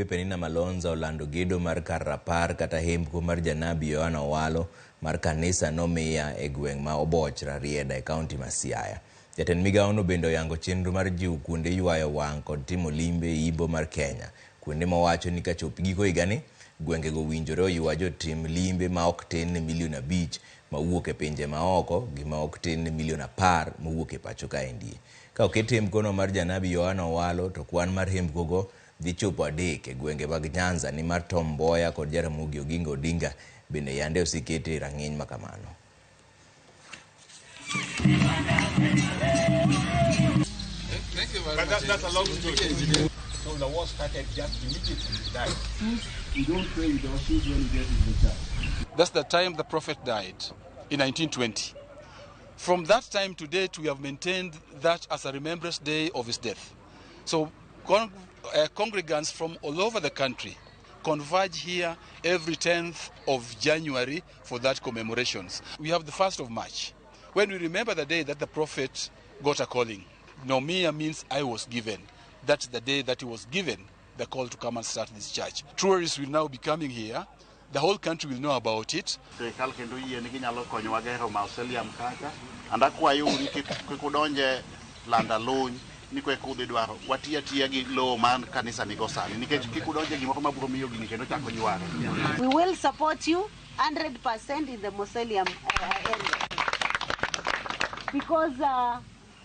Penina Malonza olando gedo mar kar rapar kata hembko mar janabi Yohana Owalo mar kanisa nomiya e gweng' ma Oboch Rarieda e kaunti ma Siaya. Jatend migawono bende oyango chenro mar jiwo kuonde ywayo wang' kod timo limbe e imbo mar Kenya. Kuonde mowacho ni kachop giko higani, gwengego owinjore oywa jotim limbe ma ok tin ne milion 5 mawuok e pinje maoko gi ma ok tin ne milion 10 mowuok e pacho kaendi. Ka oket hembkono mar janabi Yohana Owalo to kwan mar hembkogo dhi chopo 3 e gwenge mag Nyanza nimar Tom Mboya kod Jaramogi Oginga Odinga bende yande osekete e rang'iny makamano. But that's a long story. So the war started just immediately he died. You don't pray with our shoes when you get in the church. That's the time the prophet died, in 1920. From that time to date, we have maintained that as a remembrance day of his death. So congregants from all over the country converge here every 10th of January for that commemorations. We have the 1st of March, when we remember the day that the prophet got a calling. Nomia means I was given. That's the day that he was given the call to come and start this church. Tourists will now be coming here. The whole country will know about it. Sirikal kendo yie ni ginyalo konyowa gero mausoleum kacha. And akwayou ni kik udonje landa luny ni kwek udhi dwaro. Wati atiya gi lowo man kanisa nigo sani nikech kik udonje gimoro mabiro miyo gini kendo chako yware. We will support you 100% in the mausoleum area. Because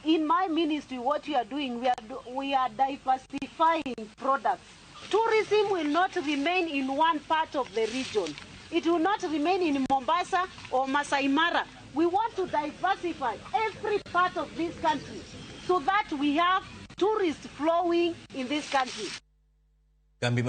in my ministry, what we are doing, we are diversifying products. Tourism will not remain in one part of the region. It will not remain in Mombasa or Masai Mara. We want to diversify every part of this country so that we have tourists flowing in this country. Kambi